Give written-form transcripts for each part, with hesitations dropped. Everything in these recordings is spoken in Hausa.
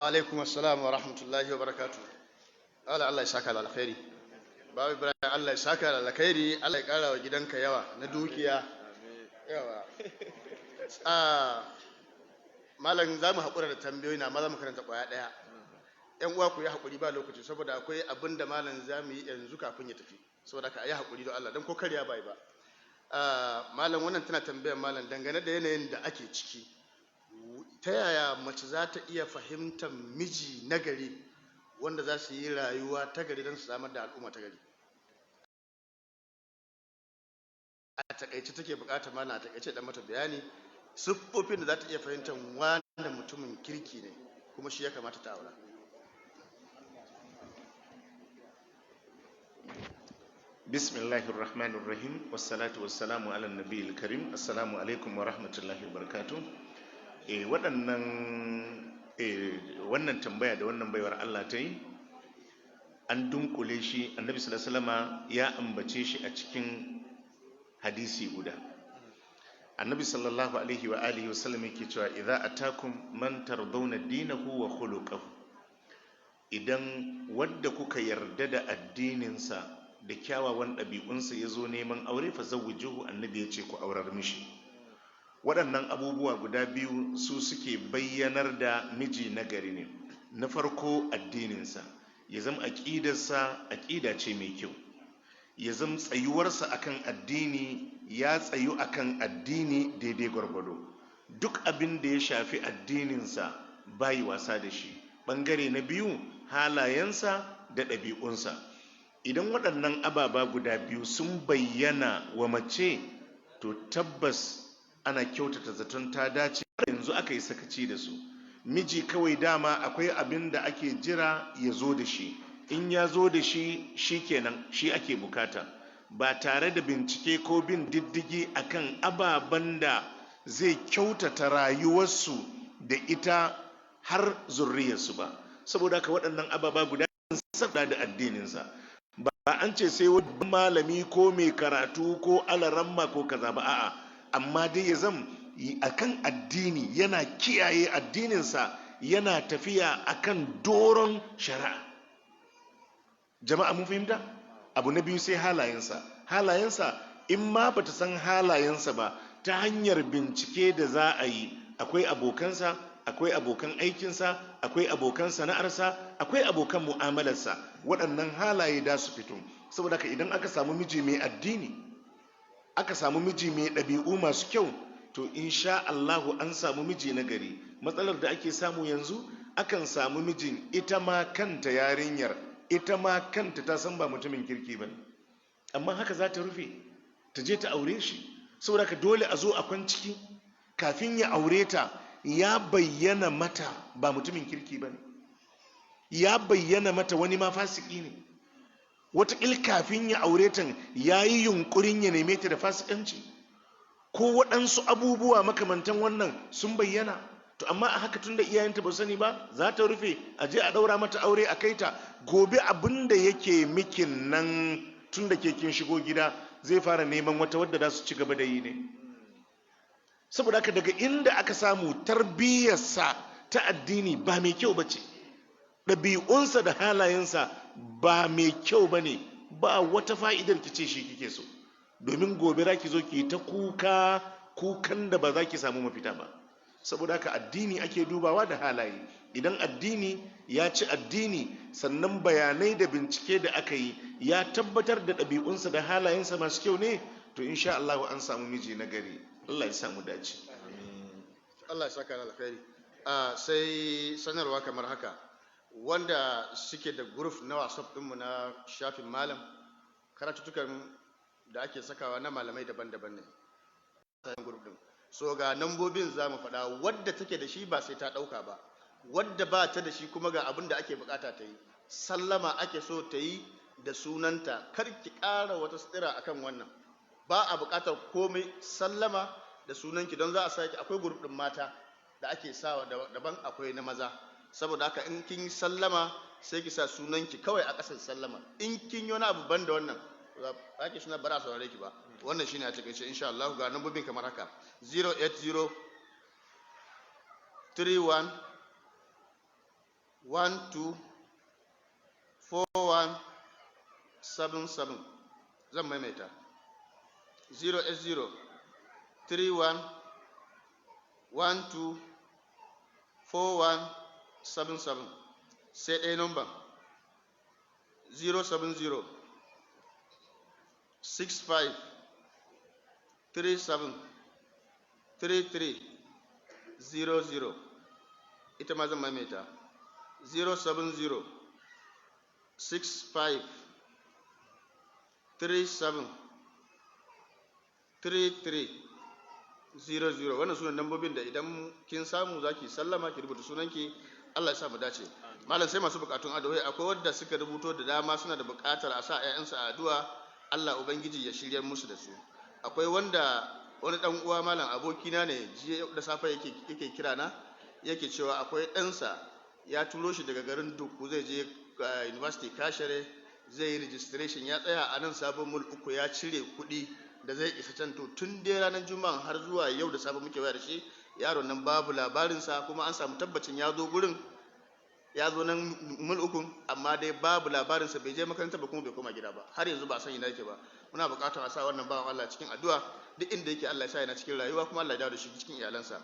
Alaikum assalam wa rahmatullahi wa barakatuh. Allah, Allah ya saka da alkhairi. Babu Ibrahim, Allah ya saka da alkhairi, Allah ya kara wa gidanka yawa na dukiya. Yawa. Ah, malam, za mu haƙura da tambayoyi na, ma za mu karanta ƙwaya ɗaya. Yan uwa, ku yi haƙuri, ba lokaci, saboda akwai abin da malam za mu yi yanzu kafin ya tafi. Saboda ka yi haƙuri don Allah, don ko karya bai ba. Ah, malam, wannan tana tambayar malam dangane da yanayin da ake ciki. Ta yaya mace za ta iya fahimtar miji nagari wanda za su yi rayuwa ta gari don su samar da al'umma ta gari? A takaice take bukatar malam a takaice dan mata bayani siffofin da za ta iya fahimtar wanda mutumin kirki ne kuma shi ya kamata ta aura. Bismillahir Rahmanir Rahim, wassalatu wassalamu ala nabiyil karim. Assalamu alaikum wa rahmatullahi wa barakatuh. Waɗannan wannan tambaya da wannan baiwar Allah ta yi, an dunkule shi. Annabi sallallahu alaihi wasallama ya ambace shi a cikin hadisi guda. Annabi sallallahu alaihi wa alihi wasallam yake cewa: "Idza atakum man tardawna dinahu wa khuluquhu." Idan wadda kuka yarda da addininsa da kyawawan ɗabi'unsa ya zo neman aure, fa zawwijuhu, annabi ya ce ku aurar mishi. Waɗannan abubuwa guda biyu su suke bayyanar da miji na gari ne. Na farko, addininsa, ya zama aƙidarsa aƙida ce mai kyau, ya zama tsayuwarsa akan addini, ya tsayu akan addini daidai gwargwado, duk abin da ya shafi addininsa bayi wasa da shi. Ɓangare na biyu, halayensa da ɗabi'unsa. Idan waɗannan ababa guda biyu sun bayyana wa mace, to tabbas ana kyautata zaton ta dace. Yanzu aka yi sakaci da su. Miji kawai dama akwai abin da ake jira ya zo da shi. In ya zo da shi, shi kenan, shi ake bukata, ba tare da bincike ko bin diddigi akan ababen da zai kyautata rayuwarsu da ita har zurriyarsu ba. Saboda haka waɗannan ababa guda sabda da addininsa, ba an ce sai wani malami ko mai karatu ko alaramma ko kaza ba, a'a, amma dai ya zam akan addini, yana kiyaye addininsa, yana tafiya akan doron shari'a. Jama'a, mun fahimta? Abu na biyu sai halayensa. Halayensa, in ma bata san halayensa ba, ta hanyar bincike da za a yi, akwai abokansa, akwai abokan aikinsa, akwai abokan sana'arsa, akwai abokan mu'amalarsa, waɗannan halaye da su fito. Saboda haka idan aka samu miji mai addini, aka samu miji mai ɗabi'u masu kyau, to insha Allahu an samu miji na gari. Matsalar da ake samu yanzu, akan samu mijin, ita ma kanta yarinyar, ita ma kanta ta san ba mutumin kirki ba, amma haka za ta rufe ta je ta aure shi. Saboda haka dole a zo a ciki. Kafin ya aure ta, ya bayyana mata ba mutumin kirki ba ne, ya bayyana mata wani ma fasiki ne. Wataƙil kafin ya aure ta, ya yi yunƙurin ya neme ta da fasikanci, ko waɗansu abubuwa makamantan wannan sun bayyana. To amma a haka, tunda iyayenta ba sani ba, za ta rufe a je a ɗaura mata aure, a kai ta. Gobe abin da yake mikin nan, tun da ke kin shigo gida, zai fara neman wata wadda za su ci gaba da yi ne. Saboda haka daga inda aka samu tarbiyyarsa ta addini ba mai kyau ba ce, ɗabi'unsa da halayensa ba mai kyau ba ne, ba wata fa'idar ki ce shi kike so, domin gobe za ki zo ki ta kuka, kukan da ba za ki samu mafita ba. Saboda haka addini ake dubawa da halaye. Idan addini ya ci addini, sannan bayanai da bincike da aka yi ya tabbatar da ɗabi'unsa da halayensa masu kyau ne, to insha Allah an samu miji na gari. Allah ya samu dace. Allah ya saka alkhairi. Sai sanarwa kamar haka: wanda suke da group na WhatsApp ɗinmu na shafin malam, karatutukan da ake sakawa na malamai daban-daban ne group ɗin. So ga nambobin za mu faɗa. Wadda take da shi ba sai ta ɗauka ba, wadda ba ta da shi kuma ga abin da ake bukata ta yi. Sallama ake so ta yi da sunanta, kar ki ƙara wata tsira akan wannan, ba a buƙatar komai. Sallama da sunanki, don za a sake akwai group ɗin mata da ake sawa daban, akwai na maza. Saboda haka in kin yi sallama, sai ki sa sunanki kawai a ƙasar sallama. In kin yi wani abu ban da wannan, za ki suna bara saurare ki ba. Wannan shine a takaice insha Allah. Ga nambobin kamar haka: 080 31 12 41 77. Zan maimaita: 080 31 12 41 77. Sai ɗaya number, 070 65 37 33 00. Ita ma zan maimaita: 070 65 37 33 00. Wannan sunan lambobin da idan kin samu zaki sallama, ki rubuta sunanki. Allah ya sa mu dace. Malam, sai masu bukatun addu'a. Akwai wadda suka rubuto da dama, suna da bukatar a sa 'ya'yansu a addu'a, Allah Ubangiji ya shiryar musu da su. Akwai wanda wani dan uwa, malam, abokina ne, jiya da safe yake kira na, yake cewa akwai ɗansa ya turo shi daga garin Dukku, zai je university Kashere, zai yi registration. Ya tsaya a nan Sabon Mul Uku, ya cire kuɗi da zai isa can. To, tun dai ranar Juma'an har zuwa yau da safe muke waya da shi, yaron nan babu labarinsa. Kuma an samu tabbacin ya zo gurin, ya zo nan Mul Ukun, amma dai babu labarinsa. Bai je makaranta ba, kuma bai koma gida ba. Har yanzu ba a san ina yake ba. Muna buƙatar a sa wannan bawan Allah cikin addu'a. Duk inda yake, Allah ya sa yana cikin rayuwa, kuma Allah ya dawo da shi cikin iyalansa.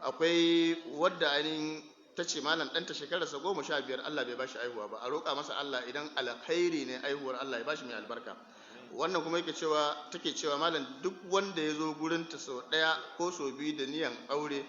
Akwai wadda ainihin ta ce, malam, ɗanta shekararsa 15, Allah bai bashi aihuwa ba, a roƙa masa Allah, idan alkhairi ne aihuwar, Allah ya bashi mai albarka. Wannan kuma yake cewa, take cewa, malam, duk wanda ya zo gurin ta sau ɗaya ko sau biyu da niyan aure,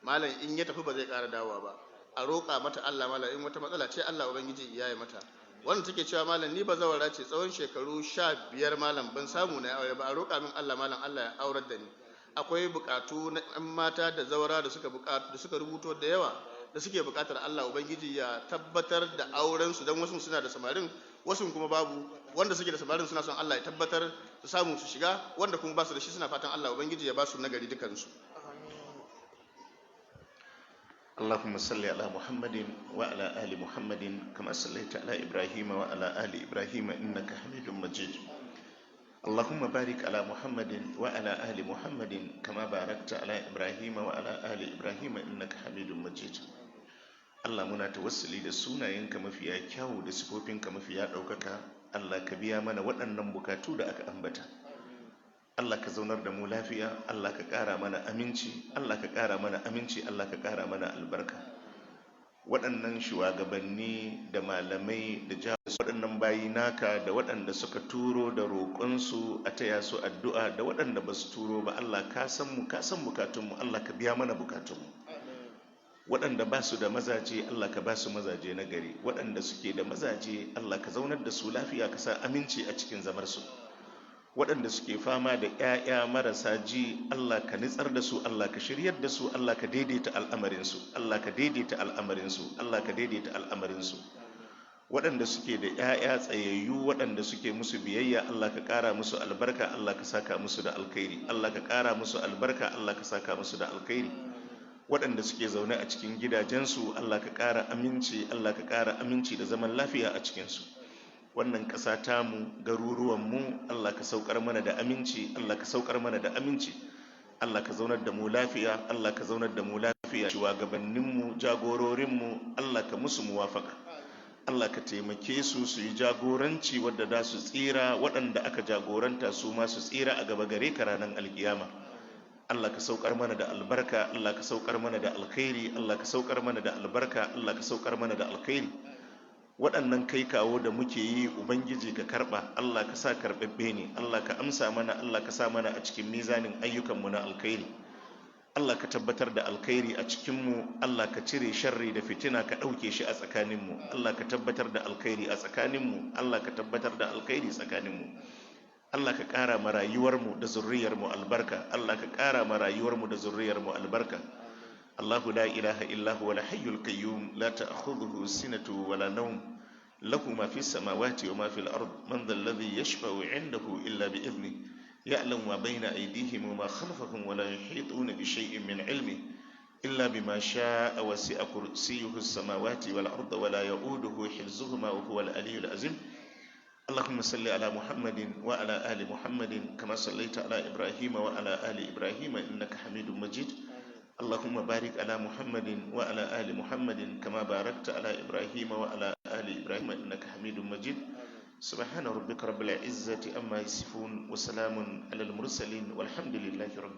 malam, in ya tafi ba zai ƙara dawowa ba. A roƙa mata Allah, malam, in wata matsala ce, Allah Ubangiji ya yi mata. Wannan take cewa, malam, ni bazawara ce tsawon shekaru 15, malam, ban samu na aure ba. A roƙa min Allah, malam, Allah ya aurar da ni. Akwai buƙatu na 'yan mata da zawara da suka buƙatu, da suka rubuto da yawa, da suke buƙatar Allah Ubangiji ya tabbatar da auren su, don wasu suna da samarin, wasu kuma babu. Wanda suke da samarin suna son Allah ya tabbatar su samu su shiga, wanda kuma ba su da shi suna fatan Allah Ubangiji ya ba su nagari dukansu. اللهم صل على محمد وعلى آل محمد كما صليت على إبراهيم وعلى آل إبراهيم إنك حميد مجيد. اللهم بارك على محمد وعلى آل محمد كما باركت على إبراهيم وعلى آل إبراهيم إنك حميد مجيد. Allah, muna tawassuli da sunayenka mafiya kyawu da sifofinka mafiya ɗaukaka. Allah, ka biya mana waɗannan bukatu da aka ambata. Allah, ka zaunar da mu lafiya. Allah, ka ƙara mana aminci. Allah, ka ƙara mana aminci. Allah, ka ƙara mana albarka. Waɗannan shugabanni da malamai da jami'ai, waɗannan bayi naka, da waɗanda suka turo da roƙonsu a taya su addu'a, da waɗanda ba su turo ba, Allah, ka san mu, ka san bukatunmu. Allah, ka biya mana bukatunmu. Waɗanda ba su da mazaje, Allah, ka ba su mazaje na gari. Waɗanda suke da mazaje, Allah, ka zaunar da su lafiya, ka sa aminci a cikin zamarsu. Waɗanda suke fama da 'ya'ya marasa ji, Allah, ka nitsar da su. Allah, ka shiryar da su. Allah, ka daidaita al'amarinsu. Allah, ka daidaita al'amarinsu. Allah, ka daidaita al'amarinsu. Waɗanda suke da 'ya'ya tsayayyu, waɗanda suke musu biyayya, Allah, ka ƙara musu albarka. Allah, ka saka musu da alkhairi. Allah, ka ƙara musu albarka. Allah, ka saka musu da alkhairi. Waɗanda suke zaune a cikin gidajensu, Allah, ka ƙara aminci. Allah, ka ƙara aminci da zaman lafiya a cikinsu. Wannan ƙasa tamu, garuruwanmu, Allah, ka saukar mana da aminci. Allah, ka saukar mana da aminci. Allah, ka zaunar da mu lafiya. Allah, ka zaunar da mu lafiya. Shugabanninmu, jagororinmu, Allah, ka musu muwafaka. Allah, ka taimake su su yi jagoranci wadda za su tsira, waɗanda aka jagoranta su ma su tsira a gaba gare ka ranar alkiyama. Allah, ka saukar mana da albarka. Allah, ka saukar mana da alkhairi. Allah, ka saukar mana da albarka. Allah, ka saukar mana da alkhairi. Waɗannan kai kawo da muke yi, Ubangiji, ka karɓa. Allah, ka sa karɓaɓɓe ne. Allah, ka amsa mana. Allah, ka sa mana a cikin mizanin ayyukanmu na alkhairi. Allah, ka tabbatar da alkhairi a cikinmu. Allah, ka cire sharri da fitina, ka ɗauke shi a tsakaninmu. Allah, ka tabbatar da alkhairi a tsakaninmu. Allah, ka tabbatar da alkhairi tsakaninmu. Allah, ka ƙara ma rayuwarmu da zurriyarmu albarka. Allah, ka ƙara ma rayuwarmu da zurriyarmu albarka. الله لا إله إلا هو الحي القيوم، لا تأخذه سنة ولا نوم، له ما في السماوات وما في الأرض، من ذا الذي يشفع عنده إلا بإذنه، يعلم ما بين أيديهم وما خلفهم ولا يحيطون بشيء من علمه إلا بما شاء، وسع كرسيه السماوات والأرض ولا يؤوده حفظهما وهو العلي العظيم. اللهم صل على محمد وعلى آل محمد كما صليت على إبراهيم وعلى آل إبراهيم إنك حميد مجيد. اللهم بارك على محمد وعلى آل محمد كما باركت على إبراهيم وعلى آل إبراهيم إنك حميد مجيد. سبحان ربك رب العزة عما يصفون، وسلام على المرسلين، والحمد لله رب العالمين.